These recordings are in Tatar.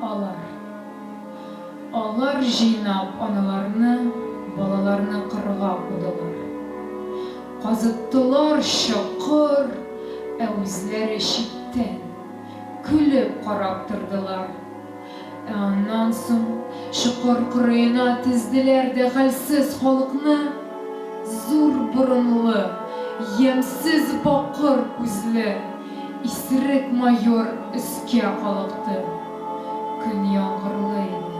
Алар. Алар җыйнап аналарны, балаларны кырга кудылар. Казыттылар чокыр, ә үзләре читтән, көлеп карап тордылар. Ә аннан соң чокыр кырыена тезделәр дә хәлсез халыкны, зур борынлы, ямьсез бакыр күзле исерек майор өскә калыкты. Көн яңгырлы иде.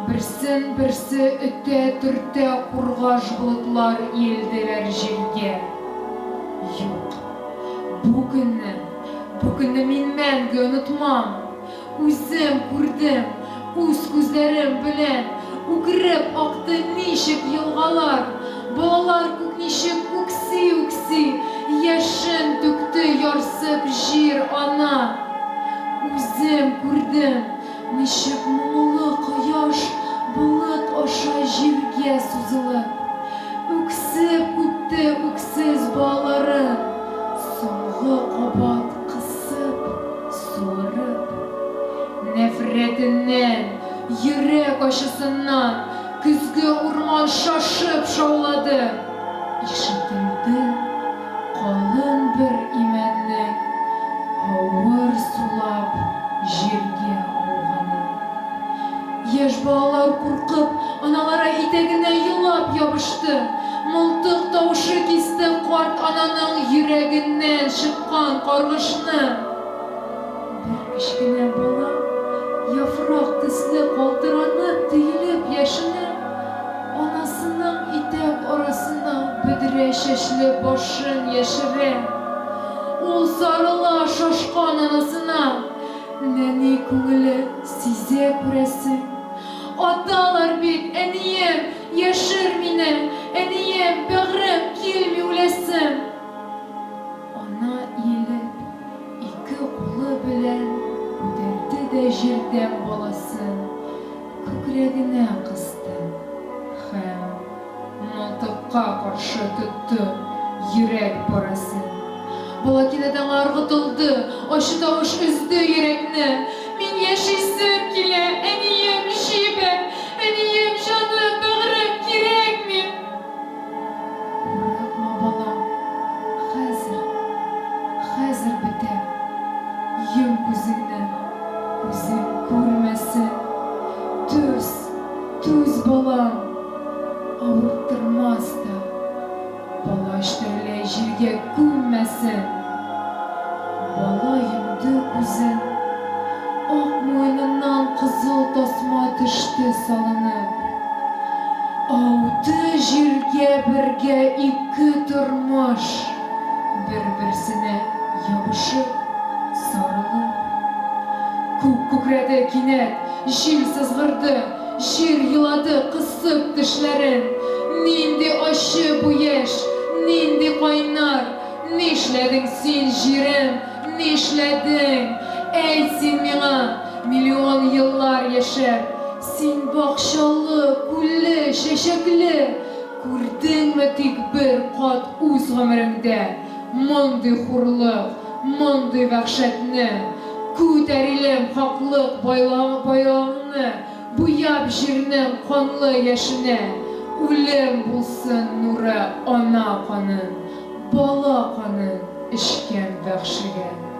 Берсен-берсе өтә-төртә кургаш болытлар иелделәр җиргә. Юк, бу көнне, бу көнне мин мәңге онытмам! Үзем күрдем, үз күзләрем белән, Үкереп акты ничек елгалар, Балалар күк ничек үкси-үкси Яшен түкте ярсып җир-ана. Үзем күрдем, ничек моңлы кояш Болыт аша җиргә сузылып, Үксеп үпте үксез балаларын, Соңгы кабат кысып, Суырып, нәфрәтеннән, йөрәк ачысыннан көзге урман шашып шаулады. Ишетелде калын бер имәннең авыр сулап җиргә ауганы. Яшь балалар куркып, аналары итәгенә елап ябышты. Мылтык тавышы кисте карт ананың йөрәгеннән чыккан каргышны. Бер кечкенә бала, яфрак төсле калтыранып, төелеп яшенеп, анасының итәк арасына бөдрә чәчле башын яшерә. Ул сарыла шашкан анасына. Нәни күңеле сизә, күрәсең. Аталар бит, әнием, яшер мине, әнием, бәгърем, килми үләсем. Ана иелеп, ике кулы белән күтәрде дә җирдән баласын күкрәгенә кысты һәм мылтыкка каршы тотты йөрәк парәсен. Бала кинәт аңа ыргытылды, ачы тавыш өзде йөрәкне, Мин яшисем килә, әнием, җибәр, әнием, җаным, бәгърем, кирәкми! Курыкма, балам, хәзер, хәзер бетә. Йом күзеңне, күзең күрмәсен. Түз, түз, балам, авырттырмас та. Палач тереләй җиргә күммәсен! Бала йомды күзен, ак муеныннан кызыл тасма төште салынып. Ауды җиргә бергә ике тормыш, бер-берсенә ябышып, сарылып. Күк күкрәде кинәт, җил сызгырды. Җир елады кысып тешләрен. Нинди ачы бу яшь, нинди кайнар! Нишләдең син, җирем, нишләдең? Әйт син миңа, миллион еллар яшәп, Син бакчалы, күлле, чәчәкле, Күрдеңме тик бер кат үз гомереңдә Мондый хурлык, мондый вәхшәтне? Күтәр, илем, хаклык байрагыңны, Буяп җирнең канлы яшенә, Үлем булсын нуры ана канын, Бала канын эчкән вәхшигә.